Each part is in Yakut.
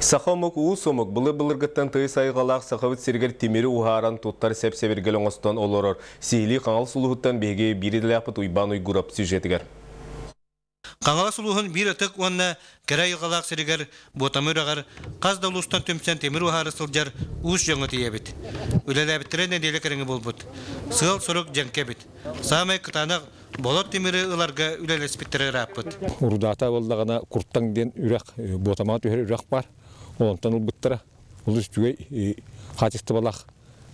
Саха омук уус омук былыр-былыргыттан тыйыс айылҕалаах Сахабыт сиригэр тимири уһааран туттар сэп-сэбиргэл оҥостон олорор. Сиһилии Хаҥалас улууһуттан биһиги биир идэлээхпит Уйбаан Уйгурап сюжетыгар. Хаҥалас улууһун биир ытык уонна кэрэ айылҕалаах сиригэр Буотамы үрэҕэр хас да улуустан түмсэн тимир уһаары сылдьар уус дьоҥҥо тиийэбит. Үлэлээбиттэрэ нэдиэлэ кэриҥэ буолбут. Сыал-сорук дьэҥкэ эбит. Саамай кытаанах болот тимири ыларга үлэлэспиттэрэ ырааппыт. Урудаата буоллаҕына Куртаҥ диэн үрэх, Буотамаҕа түһэр үрэх баар. Онтон ылбыттара. Олус үчүгэй хаачыстыбалаах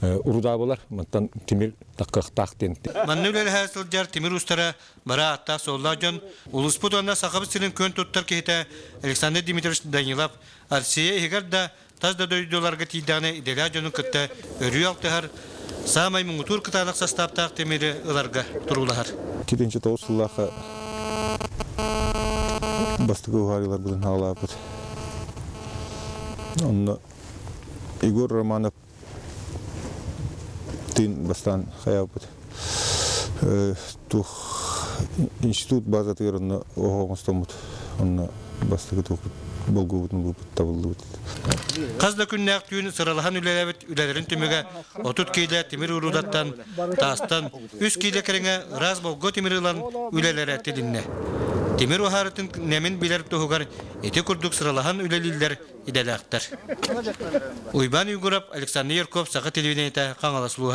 урудаа буолар. Мантан тимир таккыахтаах диэн. Манна үлэлэһэ сылдьар тимир уустара бары ааттаах-суоллаах дьон, улууспут уонна Сахабыт сирин күөн туттар киһитэ Александр Дмитриевич Данилов Россия иһигэр да, тас да дойдуларга тиийдэҕинэ идэлээх дьону кытта өрүү алтыһар, саамай муҥутуур кытаанах састааптаах тимири ыларга туруулаһар. 2009 сыллаахха бастакы уһаарыыларбытын хаалаабыт. Онно Егор Романов тыын бастаан хайаабыт. Туох институт базатыгар онно оһох оҥостоммут. Онно бастакы туохпут болгуобутун булбут табыллыбыт. Хас да күннээх түүн сыралаһан үлэлээбит үлэлэрин түмүгэ 30 киилэ тимир уруудаттан, таастан 3 киилэ кэриҥэ ыраас болгуо тимири ылан үлэлэрэ тилиннэ. Тимир уһаарытын нэмин билэр туһугар ити курдук сыралаһан үлэлииллэр идэлээхтэр. Уйбаан Уйгуров, Александр Ярков, Саха телевидениетэ, Хаҥалас улууһа.